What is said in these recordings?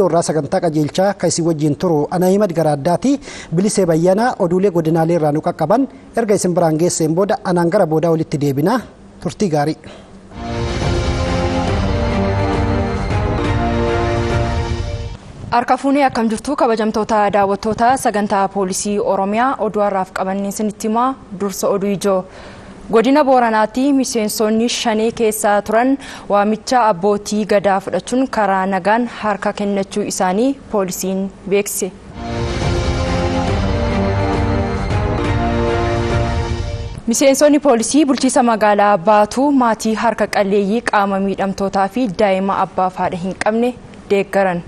Irraa sagantaa qajeelchaa kan isin wajjin turu ana Ahimad Garaaddaati. Bilisee Bayyanaa oduulee godinaalee irraa nu qaqqaban erga isin biraan geesseen booda anaan gara boodaa walitti deebina. Turtii gaarii. Harka fuunee akkam jirtu kabajamtoota daawwattoota sagantaa poolisii Oromiyaa oduu har'aaf qabannee isinitti himaa dursa oduu ijoo. Godina Booranaatti miseensonni shanee keessa turan waamicha abbootii gadaa fudhachuun karaa nagaan harka kennachuu isaanii poolisiin beeksise. Miseensonni poolisii bulchiisa magaalaa Baatuu maatii harka qalleeyyii qaama miidhamtootaa fi daa'ima abbaaf haadha hin qabne deeggaran.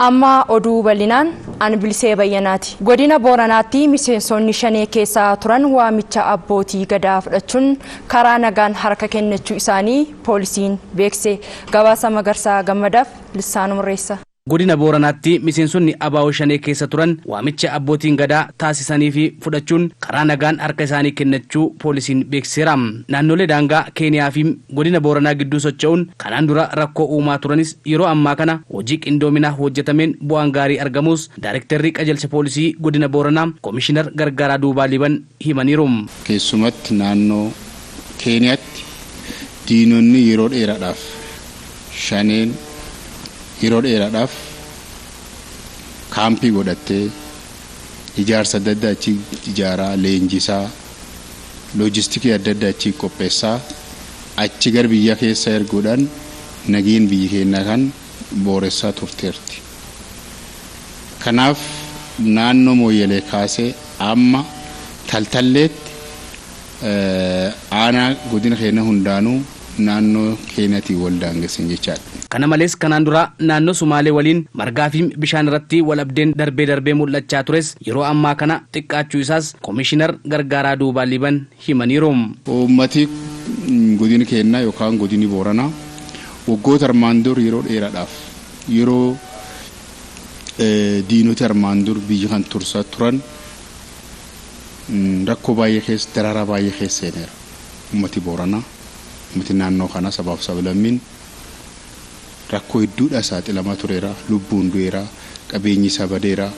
Amma oduu bal'inaan an Bilisee Bayyanaati. Godina Booranaatti miseensonni shanee keessa turan waamicha abbootii gadaa fudhachuun karaa nagaan harka kennachuu isaanii poolisiin beekse. Gabaasa Magarsaa Gammadaaf Lissaanuu Murreessa. Godina Booranaatti miseensonni ABO shanee keessa turan waamicha abbootiin gadaa taasisanii fi fudhachuun karaa nagaan harka isaanii kennachuu poolisiin beeksiseera. Naannolee daangaa Keeniyaa fi godina Booranaa gidduu socho'uun kanaan dura rakkoo uumaa turanis yeroo ammaa kana hojii qindoominaa hojjetameen bu'aan gaarii argamus Daayirektarri qajeelcha poolisii godina Booranaa Komishinar Gargaaraa Duubaa Liban himaniiru. Keessumatti naannoo Keeniyaatti diinonni yeroo dheeraadhaaf shaneen yeroo dheeraadhaaf kaampii godhattee ijaarsa adda addaa achi ijaaraa, leenjisaa, loojistikii adda addaa achi qopheessaa achi gara biyya keessa erguudhaan nageen biyya keenyaa kan booressaa turteerti. Kanaaf naannoo Mooyyelee kaasee amma Taltalleetti aanaa godina keenya hundaanuu naannoo Keeniyaatiin wal daangessan jechaadha. Kana malees kanaan dura naannoo Sumaalee waliin margaa fi bishaan irratti wal abdeen darbee darbee mul'achaa tures yeroo ammaa kana xiqqaachuu isaas Komishinar Gargaaraa Duubaa Liban himaniiru. Uummati godina keenyaa yookaan godinni Booranaa waggoota armaan dur yeroo dheeraadhaaf yeroo diinota armaan dur biyya kan tursaa turan rakkoo baay'ee keessa daraaraa baay'ee keessa seeneera. Uummati Booranaa, uummati naannoo kanaa sabaaf sablammiin rakkoo hedduudhaan saaxilamaa tureera, lubbuun du'eera, qabeenyi isaa badeera,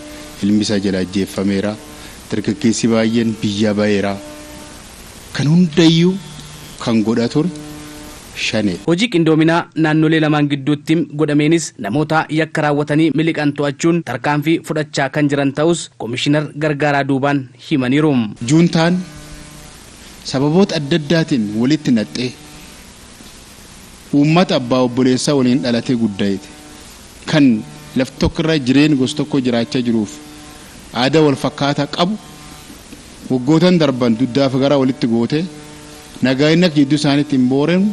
ilmi isaa jala ajjeeffameera, dargaggeessi baay'een biyya ba'eera. Kan hundayyuu kan godhaa ture shanee. Hojii qindoominaa naannolee lamaan gidduutti godhameenis namoota yakka raawwatanii miliqan to'achuun tarkaanfii fudhachaa kan jiran ta'us Komishinar Gargaaraa Duubaan himaniiru. Juuntaan sababoota adda addaatiin walitti naqxee uummata abbaa obboleessaa waliin dhalatee guddate kan lafti tokko irra jireenya gosa tokko jiraachaa jiruuf aadaa wal fakkaataa qabu waggootan darban duddaaf gara walitti gootee nagaan gidduu isaaniitti hin booreen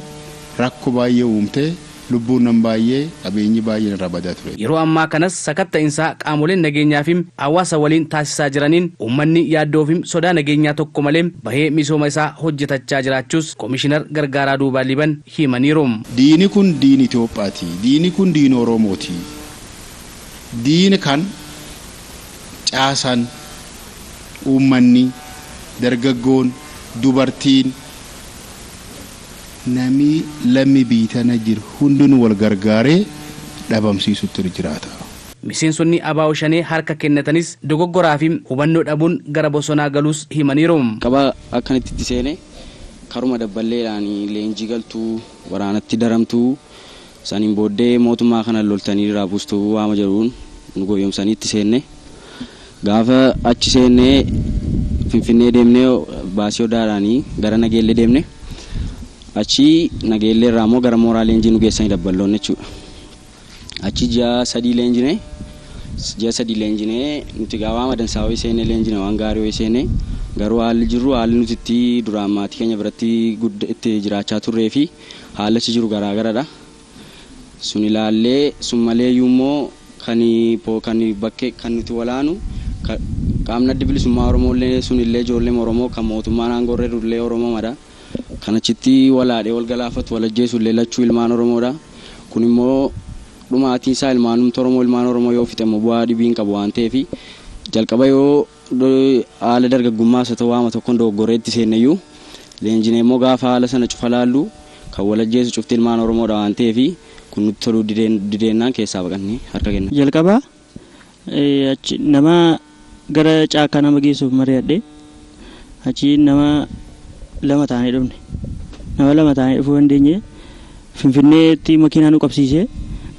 rakkoo baay'ee uumtee lubbuun nam baay'ee qabeenyi baay'een irraa badaa ture. Yeroo ammaa kanas sakatta'iinsa qaamoleen nageenyaa fi hawaasa waliin taasisaa jiraniin uummanni yaaddoo fi sodaa nageenyaa tokko malee bahee misooma isaa hojjetachaa jiraachuus Komishinar Gargaaraa Duubaa Liban himaniiru. Diini kun diini Itoophiyaati. Diini kun diini Oromooti. Diini kan caasaan uummanni dargaggoon dubartiin namni lammi biitana jiru hundinuu wal gargaaree dhabamsiisutti jiraata. Miseensonni ABO shanee harka kennatanis dogoggoraa fi hubannoo dhabuun gara bosonaa galuus himaniiru. Qaba akkanitti itti seene karuma dabballeedhaan leenjii galtuu waraanatti daramtuu saniin booddee mootummaa kana loltanii irraa buustuu waama jedhuun nu goyoomsanii itti seenne. Gaafa achi seennee Finfinnee deemnee baasii odaadhaanii gara Nageellee deemne. Achi Nageellee irraa immoo gara mooraa leenjii nu geessanii dabballoon jechuudha. Achi ji'a sadii leenjinee nuti gaafa madansaa wayii seennee leenjine waan gaarii wayii seennee garuu haalli jirru haalli nuti itti duraan maatii keenya biratti itti jiraachaa turree fi haalli achi jiru garaagaradha. Sun ilaallee sun malee immoo kan bakkee kan nuti walaanu qaamni adda bilisummaa Oromoo illee sun illee ijoolleen Oromoo kan mootummaan aangoo irra illee Oromoo mada. Kan achitti walaadhee wal galaafatu wal ajjeesu illee lachuu ilmaan Oromoodha. Kun immoo dhumaatiin isaa ilmaanumti Oromoo ilmaan Oromoo yoo fixe immoo bu'aa dhibii hin qabu waan ta'eef jalqaba yoo haala dargaggummaa isa ta'u waama tokkoon dogoggoree itti seenneyyuu leenjinee immoo gaafa haala sana cufa laallu Kan wal ajjeesu cufti ilmaan Oromoodha waan ta'eef kun nutti toluu dideennaan keessaa baqannee harka kenna. Jalqaba nama gara caakkaa nama geessuuf mari'adhe achi nama lama ta'anii dhufne. Nama lama ta'anii dhufuu dandeenye Finfinneetti makiinaa nu qabsiisee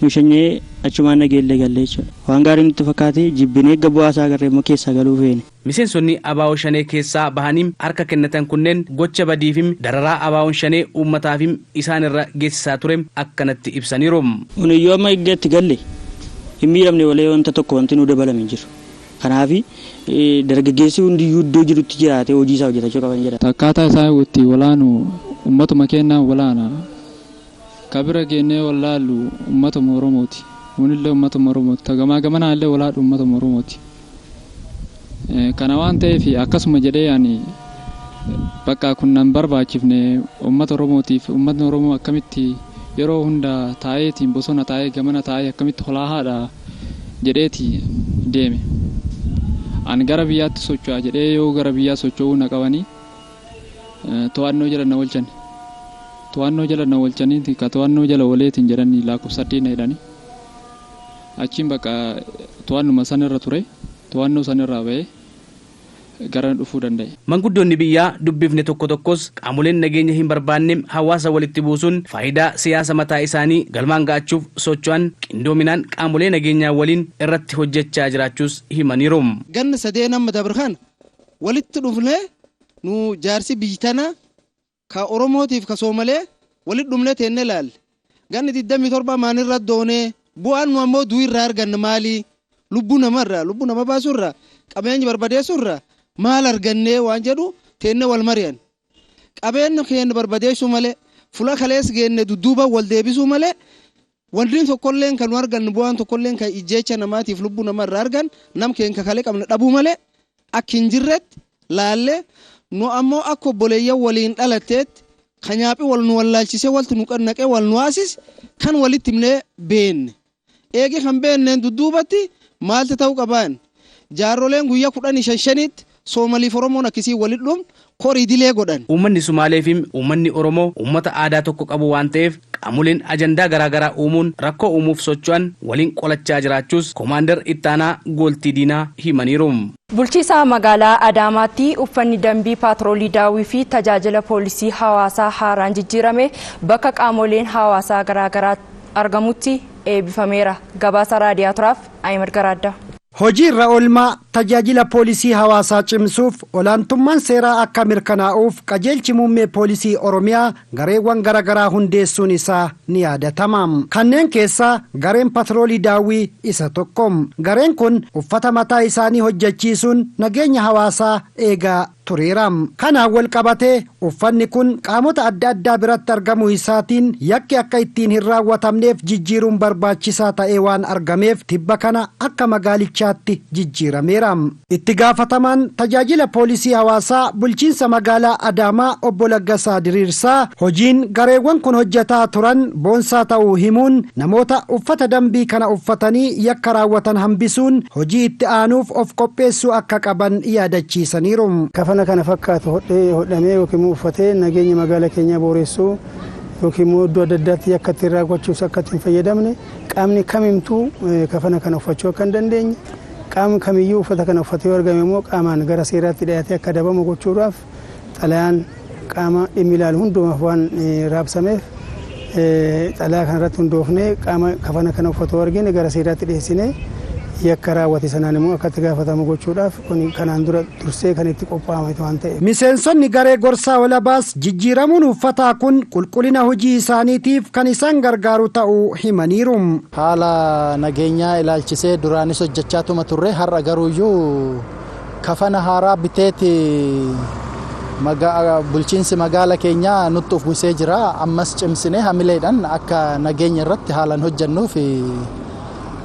nu shanyee achumaan nageellee galle jechuudha. Waan gaarii nutti fakkaate jibbinee bu'aa isaa agarree immoo keessaa galuu feene. Miseensonni ABO Shanee keessaa bahanii harka kennatan kunneen gocha badiifim dararaa ABO Shanee uummataafim isaan irra geessisaa ture akkanatti ibsaniiru. Kun iyyuu amma iddootti galle hin miidhamne walee wanta tokko wanti nu dabalame hin jiru. Kanaaf dargaggeessi hundiyyuu iddoo jirutti jiraatee hojii isaa hojjetachuu qaban jedha. Akkaataa isaa itti walaanu uummatuma keenyaan walaana. Kabira geennee wallaallu uummatuma Oromooti. Kunillee uummatuma Oromooti. Gamaa gamanaa illee walaadhu uummatuma Oromooti. Kana waan ta'eef akkasuma jedhee ani bakka kun nan barbaachifne uummata Oromootiif uummatni Oromoo akkamitti yeroo hunda taa'eetiin bosona taa'ee gamana taa'ee akkamitti holaa haadha jedheeti deeme. Ani gara biyyaatti socho'a jedhee yoo gara biyyaa socho'uu na qabanii to'annoo jala na oolchan. To'annoo jala na oolchanii ka to'annoo jala ooleetiin jedhanii lakkoofsa 8 na jedhanii. Achiin bakka to'annuma sanarra ture to'annoo sanarraa ba'ee gara dhufuu danda'e. Manguddoonni biyyaa dubbifne tokko tokkos qaamoleen nageenya hin barbaanne hawaasa walitti buusuun faayidaa siyaasa mataa isaanii galmaan ga'achuuf socho'an qindoominaan qaamolee nageenyaa waliin irratti hojjechaa jiraachuus himaniiru. Ganna sadeen amma dabre walitti dhufne nu jaarsi biyyi tana ka Oromootiif ka Soomalee walitti dhufne teenne ilaalle. Ganni 27 maanirra doonee bu'aan nu ammoo du'ii irraa arganna maali? Lubbuu namarraa lubbuu nama baasuurraa qabeenya barbadeessuurraa maal argannee waan jedhu teenne wal mari'an. Qabeenya keenya barbadeessuu malee fuula kalees geenne dudduuba wal deebisuu malee wanti tokkolleen kan nu argannu bu'aan tokkolleen kan ijjeecha namaatiif lubbuu namarraa argan nam keenya kalee qabna dhabuu malee akka hin jirretti laallee nu ammoo akka obboleeyyan waliin dhalatteetti kan nyaaphi wal nu wallaalchisee walti nu qannaqee wal nu haasis kan walitti himnee beenne. Eegi kan beenneen dudduubatti maalti ta'uu qabaan jaarroleen guyyaa 15-5tti Soomaliif Oromoon akkasii walitti dhumne korii dilee godhan. Uummanni Sumaalee fi uummanni Oromoo uummata aadaa tokko qabu waan ta'eef qaamoleen ajandaa garaagaraa uumuun rakkoo uumuuf socho'an waliin qolachaa jiraachuus Komaander Ittaanaa Gooltii Diinaa himaniiru. Bulchiisaa magaalaa Adaamaatti uffanni dambii paatroolii daawwii fi tajaajila poolisii hawaasaa haaraan jijjiirame bakka qaamoleen hawaasaa garaagaraa argamutti eebbifameera. Gabaasa raadiyaaturaaf Ahimad Garaaddaa. Hojii irra oolmaa tajaajila poolisii hawaasaa cimsuuf olaantummaan seeraa akka mirkanaa'uuf qajeelchi muummee poolisii Oromiyaa gareewwan garaagaraa hundeessuun isaa ni yaadatama. Kanneen keessaa gareen patroolii daawwii isa tokko. Gareen kun uffata mataa isaanii hojjechiisuun nageenya hawaasaa eegaa tureera. Kanaan wal qabatee uffanni kun qaamota adda addaa biratti argamuu isaatiin yakki akka ittiin hin raawwatamneef jijjiiruun barbaachisaa ta'ee waan argameef tibba kana akka magaalichaatti jijjiirameera. Itti gaafatamaan tajaajila poolisii hawaasaa bulchiinsa magaalaa Adaamaa obbo Laggasaa Diriirsaa hojiin gareewwan kun hojjetaa turan boonsaa ta'uu himuun namoota uffata dambii kana uffatanii yakka raawwatan hambisuun hojii itti aanuuf of qopheessuu akka qaban yaadachiisaniiru. Kafana kana fakkaatu hodhamee yookiin immoo uffatee nageenya magaalaa keenyaa booressuu yookiin immoo iddoo adda addaatti yakka ittiin raawwachuus akka ittiin fayyadamne qaamni kamimtuu kafana kana uffachuu akka hin dandeenye qaamni kamiyyuu uffata kana uffatee yoo argame immoo qaamaan gara seeraatti dhiyaatee akka adabamu gochuudhaaf xalayaan qaama dhimmi ilaalu hundumaaf waan raabsameef xalayaa kanarratti hundoofnee qaama kafana kana uffatu argine gara seeraatti dhiyeessinee yakka raawwate sanaan immoo akkatti gaafatamu gochuudhaaf kun kanaan dura dursee kan itti qophaa'ame waan ta'eef. Miseensonni garee gorsaa walabaas jijjiiramuun uffataa kun qulqullina hojii isaaniitiif kan isaan gargaaru ta'uu himaniiru. Haala nageenyaa ilaalchisee duraanis hojjechaatuma turre har'a garuuyyuu kafana haaraa biteeti bulchiinsi magaala keenyaa nutti uwwisee jira ammas cimsinee hamileedhaan akka nageenya irratti haalaan hojjennuuf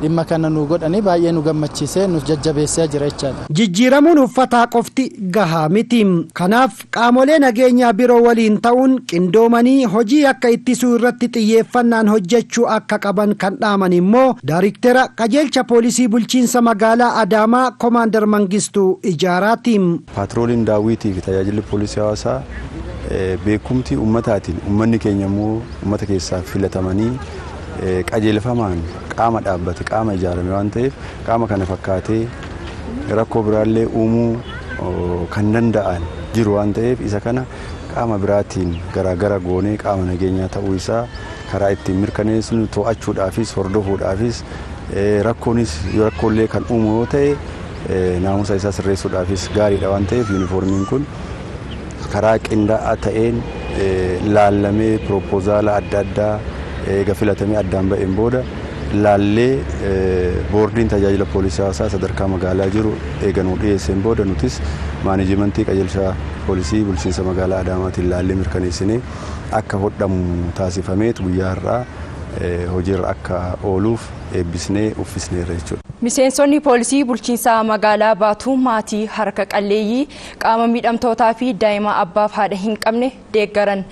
dhimma kana nu godhanii baay'ee nu gammachiisee nu jajjabeessaa jira jechaadha. Jijjiiramuun uffataa qofti gahaa miti. Kanaaf qaamolee nageenyaa biroo waliin ta'uun qindoomanii hojii akka ittisuu irratti xiyyeeffannaan hojjechuu akka qaban kan dhaaman immoo daariktera qajeelcha poolisii bulchiinsa magaalaa Adaamaa Komaander Mangistuu Ijaaraati. Paatrooliin daawwitii fi tajaajilli poolisii hawaasaa Beekumtii ummataatiin ummanni keenya immoo ummata keessaa filatamanii qajeelfamaan qaama dhaabbate qaama ijaarame waan ta'eef qaama kana fakkaatee rakkoo biraallee uumuu kan danda'an jiru waan ta'eef isa kana qaama biraatiin garaagara goonee qaama nageenyaa ta'uu isaa karaa ittiin mirkaneessinu to'achuudhaafis hordofuudhaafis rakkoonis rakkoolee kan uumu yoo ta'e naamusa isaa sirreessuudhaafis gaariidha waan ta'eef yuunifoormiin kun karaa qindaa'aa ta'een laallamee piroopozaala adda addaa eega filatamee addaan ba'een booda laallee boordiin tajaajila poolisii hawaasaa sadarkaa magaalaa jiru eega nuu dhiyeesseen booda nutis maanejimentii qajeelcha poolisii bulchiinsa magaalaa Adaamaatiin laallee mirkaneessinee akka hodhamu taasifameetu guyyaa har'aa hojiirra akka ooluuf eebbisnee uffisneerra jechuudha. Miseensonni poolisii bulchiinsa magaalaa Baatuu maatii harka qalleeyyii qaama miidhamtootaa fi daa'ima abbaaf haadha hin qabne deeggaran.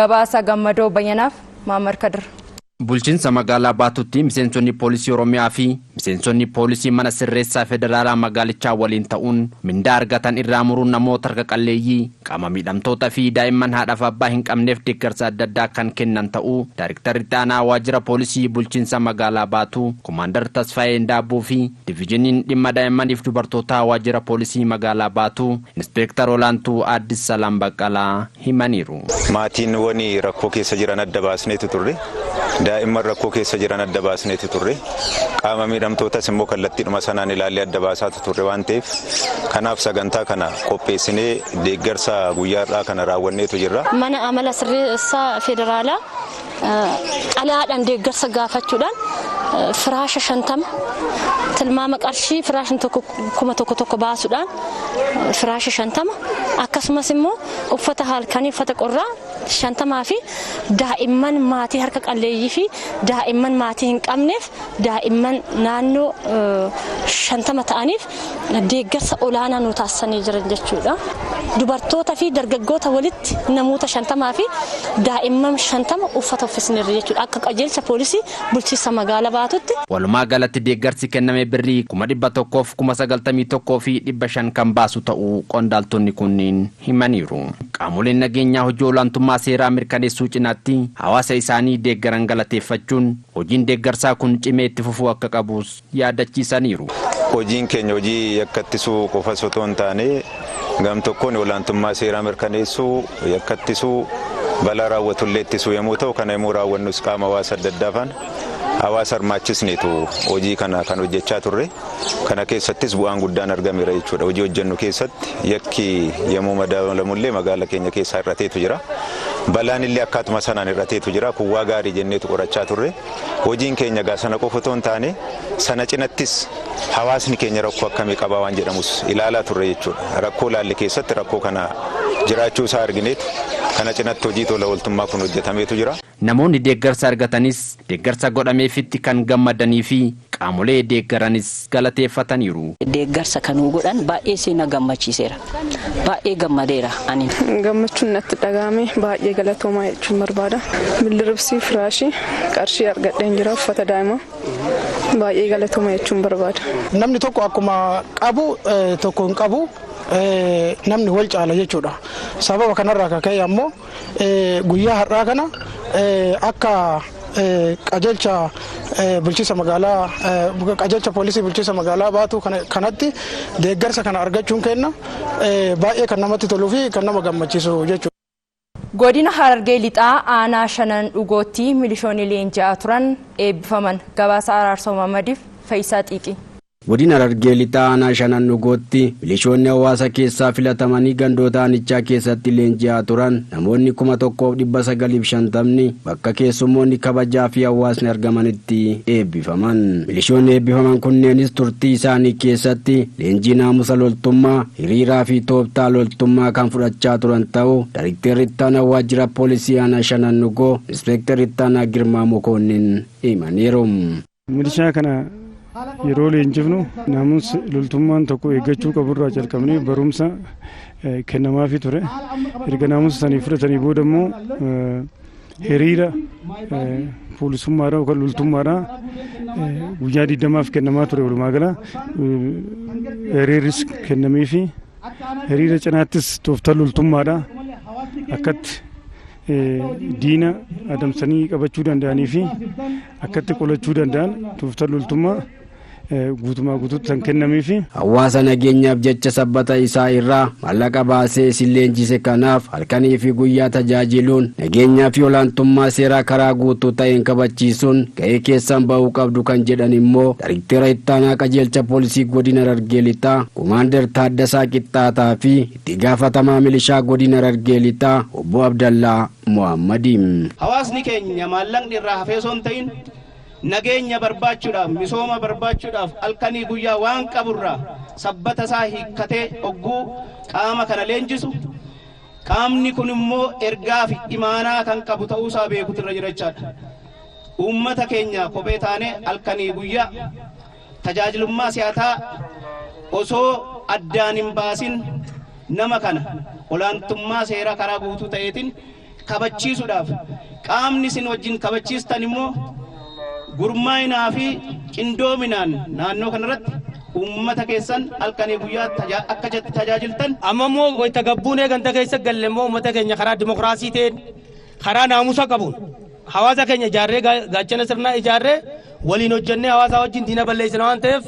Gabaasa Gammadoo Bayyanaaf Maamar Kadir. Bulchiinsa magaalaa Baatuutti miseensonni poolisii Oromiyaa fi miseensonni poolisii mana sirreessaa federaalaa magaalichaa waliin ta'uun mindaa argatan irraa muruun namoota harka qalleeyyii qaama miidhamtoota fi daa'imman haadhaaf abbaa hin qabneef deeggarsa adda addaa kan kennan ta'uu Daayrektarri Itti Waajjira Poolisii Bulchiinsa Magaalaa Baatuu Komaandar Tasfaayee Ndaabboo fi Diviizhiniin dhimma daa'immaniif dubartootaa Waajjira Poolisii Magaalaa Baatuu Inspektar Olaantuu Addis Salaam Baqqalaa himaniiru. Maatiin wani rakkoo keessa jiran adda baasneetu turre. Daa'imman rakkoo keessa jiran adda baasneetu turre. Qaama miidhamtootas immoo kallattiidhuma sanaan ilaallee adda baasaatu turre waan ta'eef kanaaf sagantaa kana qopheessinee deeggarsa guyyaa har'aa kana raawwanneetu jirra. Mana amala sirreessaa federaalaa xalayaadhaan deeggarsa gaafachuudhaan firaasha 50 tilmaama qarshii firaashni tokko 1000 baasuudhaan firaasha 50 akkasumas immoo uffata halkanii uffata qorraa 50 fi daa'imman maatii harka qalleeyyii fi daa'imman maatii hin qabneef daa'imman naannoo 50 ta'aniif deeggarsa olaanaa nu taasisanii jiran jechuudha. Dubartoota fi dargaggoota walitti namoota 50 fi daa'imman 50 uffata uffisneerra jechuudha akka qajeelcha poolisii bulchiinsa magaalaa Baatuutti. Walumaa galatti deeggarsi kenname birrii 191,500 kan baasu ta'uu qondaaltonni kunniin himaniiru. Qaamoleen nageenyaa hojii olaantummaa seeraa mirkaneessuu cinaatti hawaasa isaanii deeggaran galateeffachuun hojiin deeggarsaa kun cimee itti fufuu akka qabus yaadachiisaniiru. Hojiin keenya hojii yakka ittisuu qofa osoo hin taane gam tokkoon olaantummaa seeraa mirkaneessuu yakka ittisuu balaa raawwatullee ittisuu yommuu ta'u kana yommuu raawwannus qaama hawaasa adda addaa faana hawaasa hirmaachisneetu hojii kana kan hojjechaa turre. Kana keessattis bu'aan guddaan argameera jechuudha. Hojii hojjennu keessatti yakki yommuu madaalamullee magaala keenya keessaa hir'ateetu jira. Balaan illee akkaatuma sanaan hir'ateetu jira. Kuwwaa gaarii jenneetu qorachaa turre. Hojiin keenya gaa sana qofa otoo hin taane sana cinattis hawaasni keenya rakkoo akkamii qabaa waan jedhamus ilaalaa turre jechuudha. Rakkoo laalle keessatti rakkoo kana jiraachuu isaa argineetu kana cinatti hojii tola ooltummaa kun hojjetameetu jira. Namoonni deeggarsa argatanis deeggarsa godhameefitti kan gammadanii fi qaamolee deeggaranis galateeffataniiru. Deeggarsa kan godhan baay'ee seenaa gammachiiseera. Baay'ee gammadeera ani. Gammachuun natti dhagahame baay'ee galatoomaa jechuun barbaada. Bildiribsii firaashii qarshii argadheen jira uffata daa'imaa baay'ee galatoomaa jechuun barbaada. Namni tokko akkuma qabu tokko hin qabu. Namni wal caala jechuudha. Sababa kanarraa kan ka'e ammoo guyyaa har'aa kana akka qajeelcha bulchiinsa magaalaa qajeelcha poolisii bulchiinsa magaalaa Baatuu kanatti deeggarsa kana argachuun kenna baay'ee kan namatti toluu fi kan nama gammachiisu jechuudha. Godina Harargee Lixaa aanaa shanan dhugootti milishoonni leenji'aa turan eebbifaman. Gabaasa Araarsoo Mammadiif Faayisaa Xiiqii. Godina Harargee Lixaa aanaa shanan dhugootti milishoonni hawaasa keessaa filatamanii gandoota aanichaa keessatti leenji'aa turan namoonni 1950 bakka keessummoonni kabajaa fi hawaasni argamanitti eebbifaman. Milishoonni eebbifaman kunneenis turtii isaanii keessatti leenjii naamusa loltummaa, hiriiraa fi tooftaa loltummaa kan fudhachaa turan ta'uu Daayrektarri Ittaanaa Waajjira Poolisii aanaa shanan dhugoo Inspektarri Ittaanaa Girmaa Mokonnin himaniiru. Milishaa kana yeroo leenjifnu naamusa loltummaan tokko eeggachuu qaburraa jalqabnee barumsa kennamaafii ture. Erga naamusa sanii fudhatanii booda immoo hiriira poolisummaadhaa yookaan loltummaadhaa guyyaa 20 kennamaa ture. Walumaa gala hiriirris kennameefi hiriira cinaattis tooftaa loltummaadhaa Akkatti diina adamsanii qabachuu danda'anii fi akkatti qolachuu danda'an tooftaan loltummaa guutumaa guutuutti kan kennameefi. Hawaasa nageenyaaf jecha sabbata isaa irraa maallaqa baasee isin leenjise kanaaf halkanii fi guyyaa tajaajiluun nageenyaa fi olaantummaa seeraa karaa guutuu ta'een kabachiisuun ga'ee keessan ba'uu qabdu kan jedhan immoo Daayirektara Ittaanaa Qajeelcha Poolisii Godina Harargee Lixaa Komaander Taaddasaa Qixxaataa fi itti gaafatamaa milishaa Godina Harargee Lixaa Obbo Abdallaa Muhammadi. Hawaasni keenya maallaqni irraa hafee osoo hin ta'in nageenya barbaachuudhaaf, misooma barbaachuudhaaf halkanii guyyaa waan qaburraa sabbata isaa hiikkatee ogguu qaama kana leenjisu, qaamni kun immoo ergaa fi imaanaa kan qabu ta'uusaa beekutu irra jira jechaadha. Uummata keenya kophee taanee halkanii guyyaa tajaajilummaa siyaasaa osoo addaan hin baasin nama kana olaantummaa seeraa karaa guutuu ta'eetiin kabachiisuudhaaf qaamni isin wajjin kabachiistan immoo gurmaa'inaa fi qindoominaan naannoo kanarratti uummata keessan halkanii guyyaa akka tajaajiltan. Amma immoo wayita gabbuun eeganta keessa galle immoo uummata keenya karaa dimokiraasii ta'een karaa naamusa qabuun hawaasa keenya ijaarree gaachana sirnaa ijaarree waliin hojjennee hawaasa wajjin diina balleessina waan ta'eef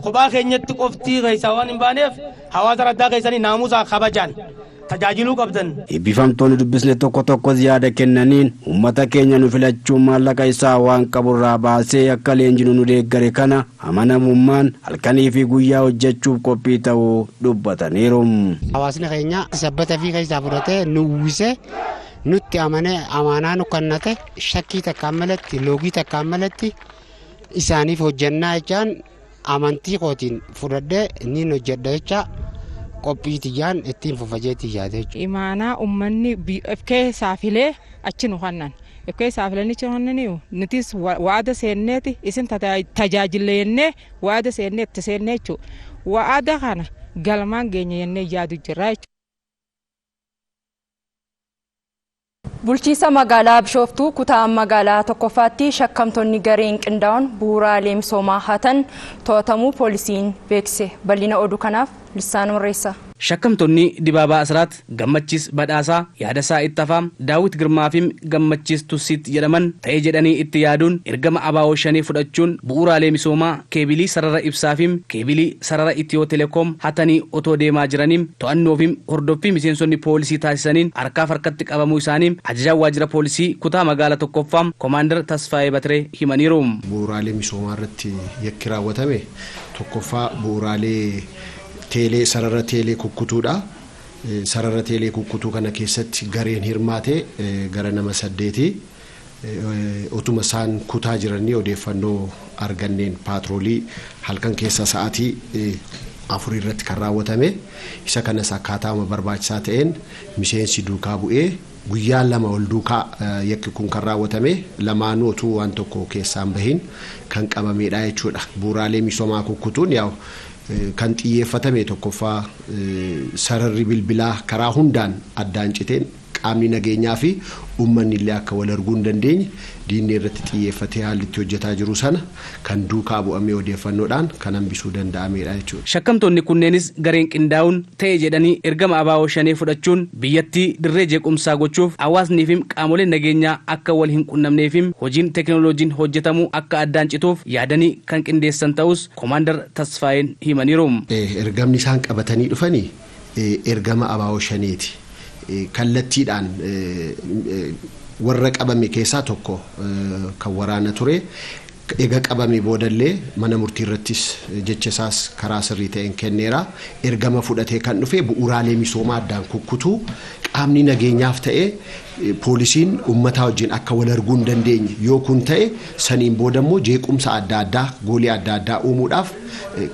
kophaa keenyatti qoftii keessaa waan hin baaneef hawaasa raddaa keessanii naamusaa kabajaan tajaajiluu qabdan. Eebbifamtoonni dubbisne tokko tokko yaada kennaniin uummata keenya nu filachuun maallaqa isaa waan qaburraa baasee akka leenjinu nu deeggare kana amanamummaan halkanii fi guyyaa hojjechuuf qophii ta'uu dubbataniiru. Hawaasni keenya sabbata fi keessaa fudhatee nu uwwise nutti amane amaanaa nu kennate shakkii takkaan malatti loogii takkaan malatti isaaniif hojjannaa jechaan amantii kootiin fudhadhee niin hojjedha jecha qophii tiyyaan ittiin fufajeetii yaade jechuudha. Imaanaa uummanni keessaa filee achi nu hannan. Keessaa filanii achi nu hannanii nutis waada seenneeti isin tajaajilla jennee waada seennee itti seennee jechuudha. Waada kana galmaan geenya jennee yaadu jirra jechuudha. Bulchiinsa magaalaa Bishooftuu kutaa magaalaa tokkoffaatti shakkamtoonni gareen qindaa'uun bu'uuraalee misoomaa hatan to'atamuu poolisiin beeksise. Bal'ina oduu kanaaf Lissaan Warreessaa. Shakkamtoonni Dibaabaa Asiraat, Gammachiis Badhaasaa, Yaadasaa Ittafaa, Daawit Girmaa fi Gammachiis Tussiit jedhaman ta'ee jedhanii itti yaaduun ergama ABO shanii fudhachuun bu'uuraalee misoomaa keebilii sarara ibsaa fi keebilii sarara Itiyoo Telekoom hatanii otoo deemaa jiraniin to'annoo fi hordoffii miseensonni poolisii taasisaniin harkaaf harkatti qabamuu isaanii ajajaan waajjira poolisii kutaa magaalaa tokkoffaa Komaander Tasfaayee Batiree himaniiru. Bu'uuraalee misoomaa irratti yakki raawwatame tokkoffaa bu'uuraalee teelee sarara teelee kukkutuudha. Sarara teelee kukkutuu kana keessatti gareen hirmaate gara nama 8 utuma isaan kutaa jiranii odeeffannoo arganneen paatroolii halkan keessa sa'aatii 4 irratti kan raawwatame. Isa kanas akkaataama barbaachisaa ta'een miseensi duukaa bu'ee guyyaa 2 ol duukaa yakki kun kan raawwatame lamaanuu utuu waan tokko keessaan bahin kan qabamedha jechuudha. Bu'uuraalee misoomaa kukkutuun yaa'u kan xiyyeeffatame tokkoffaa sararri bilbilaa karaa hundaan addaan citeen qaamni nageenyaa fi uummanni illee akka wal arguu hin dandeenye diinni irratti xiyyeeffatee haalli itti hojjetaa jiru sana kan duukaa bu'amee odeeffannoodhaan kan hambisuu danda'amedha jechuudha. Shakkamtoonni kunneenis gareen qindaa'uun ta'e jedhanii ergama ABO shanee fudhachuun biyyattii dirree jeequmsaa gochuuf hawaasnii fi qaamoleen nageenyaa akka wal hin qunnamnee fi hojiin teekinooloojiin hojjetamu akka addaan cituuf yaadanii kan qindeessan ta'us Komaander Tasfaayeen himaniiru. Ergamni isaan qabatanii dhufanii ergama ABO shaneeti. Kallattiidhaan warra qabame keessaa tokko kan waraana ture. Eega qabame boodallee mana murtii irrattis jecha isaas karaa sirrii ta'een kenneera. Ergama fudhatee kan dhufe bu'uuraalee misoomaa addaan kukkutuu qaamni nageenyaaf ta'e poolisiin uummataa wajjin akka wal arguu hin dandeenye yoo kun ta'e saniin booda immoo jeequmsa adda addaa goolii adda addaa uumuudhaaf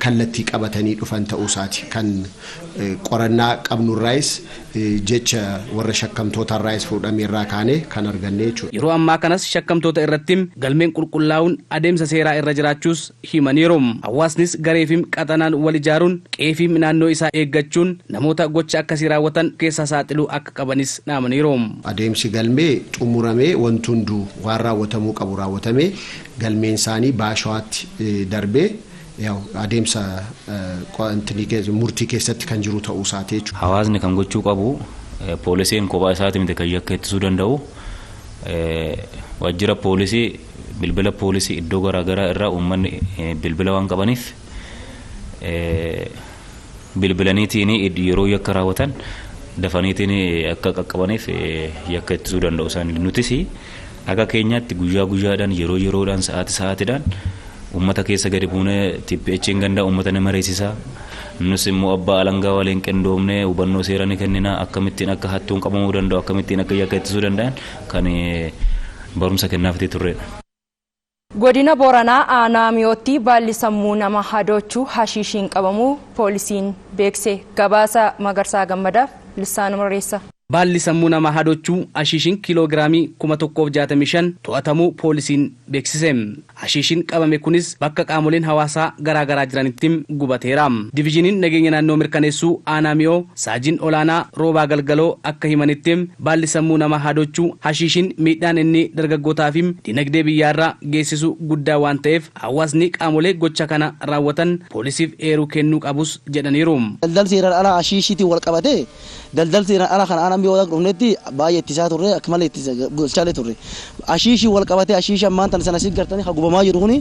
kallattii qabatanii dhufan ta'uu isaati kan qorannaa qabnurraayis jecha warra shakkamtootarraayis fuudhameerraa kaanee kan arganne jechuudha. Yeroo ammaa kanas shakkamtoota irratti galmeen qulqullaa'uun adeemsa seeraa irra jiraachuus himaniiru. Hawaasnis gareefi qaxanaan wal ijaaruun qeefi naannoo isaa eeggachuun namoota gocha akkasii raawwatan keessa saaxiluu akka qabanis dhaamaniiru. Adeemsi galmee xumuramee wanti hunduu waan raawwatamuu qabu raawwatamee galmeen isaanii baashawaatti darbee adeemsa murtii keessatti kan jiru ta'uu isaati jechuudha. Hawaasni kan gochuu qabu Poolisiin kophaa isaati miti kan yakka ittisuu danda'u. Waajjira poolisii, bilbila poolisii iddoo garaagaraa irraa uummanni bilbila waan qabaniif bilbilaniitiin yeroo yakka raawwatan dafaniitiin akka qaqqabaniif yakka ittisuu danda'u isaan. Nutis akka keenyaatti guyyaa guyyaadhaan, yeroo yeroodhaan, sa'aati sa'aatiidhaan uummata keessa gadi buunee TPH'n gandaa uummata ni mariisisaa. Nus immoo abbaa alangaa waliin qindoomnee hubannoo seera ni kennina, akkamittiin akka hattuun qabamuu danda'u, akkamittiin akka yakka ittisuu danda'an kan barumsa kennaafitee turredha. Godina Booranaa aanaa Miyootti baalli sammuu nama hadoochuu hashiishiin qabamuu poolisiin beekse. Gabaasa Magarsaa Gammadaaf Lissaanuma Reessa. Baalli sammuu namaa hadochuu ashiishiin kiiloogiraamii 1065 to'atamuu poolisiin beeksise. Ashiishiin qabame kunis bakka qaamoleen hawaasaa garaagaraa jiranitti gubateera. Diviizhiniin nageenya naannoo mirkaneessuu aanaa Miyoo saajin olaanaa Roobaa Galgaloo akka himanitti, baalli sammuu namaa hadochuu hashiishiin miidhaan inni dargaggootaa fi dinagdee biyyaarraa geessisu guddaa waan ta'eef hawaasni qaamolee gocha kana raawwatan poolisiif eeruu kennuu qabus jedhaniiru. Daldal seeraan alaa ashiishiitiin wal qabate, daldal seeraan alaa kana aanaa Miyoo dhufnetti baay'ee ittisaa turre, akka malee ittisa gochaalee turre. Ashiishii wal qabate, ashiishii ammaan tan sana asii gartanii gubamaa jiru kuni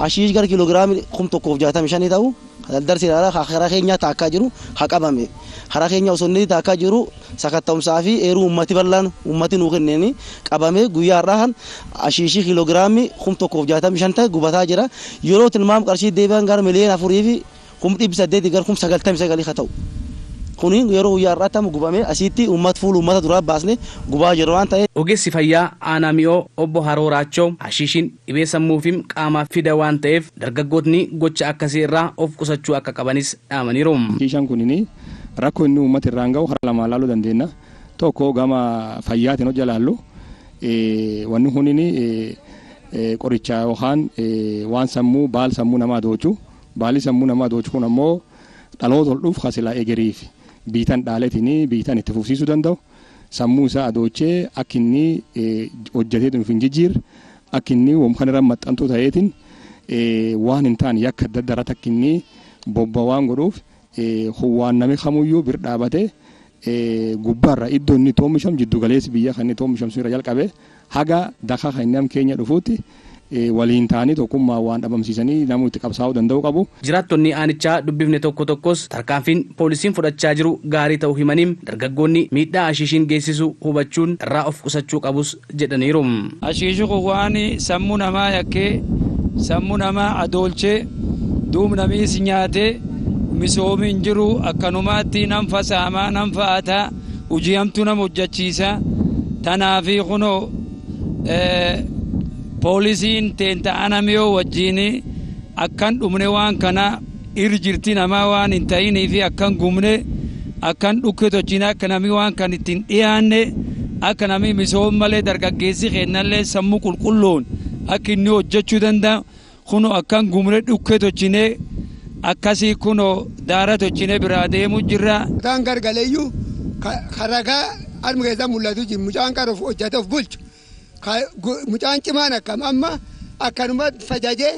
ashiish gara kiiloogiraamii 1065 ta'u daldal seeraan alaa karaa keenyaa taakkaa jiru haa qabame. Karaa keenya osoo inni taakkaa jiru sakatta'umsaa fi eeruu uummati bal'aan uummati nuu kenneeni qabame, guyyaa har'aa kan ashiishii kiiloogiraamii 1065 ta'e gubataa jira. Yeroo tilmaam qarshii deebi'an gara 4,800,000 gara 99,000 haa ta'u. Kuni yeroo guyyaa har'aatti amma gubamee asitti uummata fuula uummata duraa baasne gubaa jiru waan ta'eef. Ogeessi fayyaa aanaa Mi'oo obbo Haroo Raachoo hashiishiin dhibee sammuu fi qaamaa fida waan ta'eef dargaggootni gocha akkasii irraa of qusachuu akka qabanis dhaamaniiru. Hashiishaan kunini rakkoo inni uummata irraan gahu karaa lamaan ilaaluu dandeenya. Tokko, gama fayyaatiin hojja laallu, wanni kunini qoricha yookaan waan sammuu, baal sammuu namaa doochu. Baalli sammuu namaa doochu kun ammoo dhaloota ol dhuuf kasilaa egeriif biitan dhaaleetiin biitan itti fufsiisuu danda'u. Sammuu isaa adoochee akka inni hojjetee nuuf hin jijjiirre, akka inni kan irra maxxantuu ta'eetiin waan hin taane yakka adda addaa irratti akka inni bobba waan godhuuf, waan namni kamuyyuu bir dhaabatee gubbaarra iddoo inni itti oomishamu, jiddu galeessi biyya kan inni itti oomishamu sun irra jalqabe haga dakaa kan inni keenya dhufuutti waliin ta'anii tokkummaa waan dhabamsiisanii namuu itti qabsaa'uu danda'uu qabu. Jiraattonni aanichaa dubbifne tokko tokkos tarkaanfiin poolisiin fudhachaa jiru gaarii ta'uu himanii, dargaggoonni miidhaa ashiishiin geessisu hubachuun irraa of qusachuu qabus jedhaniiru. Ashiishi kun waan sammuu namaa yakkee, sammuu namaa adoolchee, duub namiis nyaatee misoomi hin jiru, akkanumaatti nam fasaamaa, nam fa'ataa, hojii hamtuu nama hojjechiisa. Tanaafi kunoo poolisiin teenta aanaa Miyoo wajjin akkan dhumne, waan kana irra jirti namaa waan hin ta'inii fi akkan gumne, akkan dhukke tochine, akka namni waan kan ittiin dhiyaanne, akka namni misooma malee dargaggeessi kennallee sammuu qulqulluun akka inni hojjechuu danda'u, kunoo akkan gumne dhukke tochine, akkasii kunoo daara tochine biraa deemuu jirra. Mucaan gargaleeyyuu karagaa harma keessaa mul'atu jiru, mucaan qara of hojjate of bulchu, mucaan cimaan akkam amma akkanuma fajajee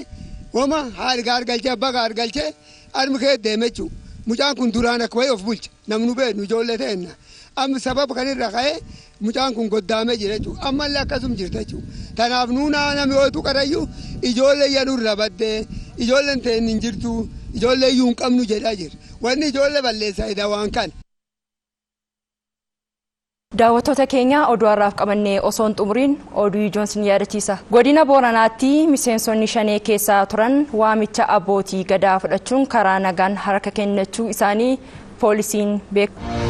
wama haadha gaargalchee abbaa gaargalchee harmi kee deeme jechuudha. Mucaan kun duraan akka wayii of bulcha, namnu beeknu ijoollee ta'enna. Amma sababa kanirra ka'ee mucaan kun goddaamee jira jechuudha. Ammallee akkasuma jirta jechuudha. Tanaaf nuunaa namni ootu qarayyuu ijoollee yanurra baddee, ijoolleen ta'in hin jirtu, ijoollee iyyuu hin qabnu jedhaa jira. Wanni ijoollee balleessaa ida waan kana. Daawwattoota keenya, oduu har'aaf qabannee osoo hin xumuriin oduu ijoon sin yaadachiisa. Godina Booranaatti miseensonni shanee keessaa turan waamicha abbootii gadaa fudhachuun karaa nagaan harka kennachuu isaanii poolisiin beeksise.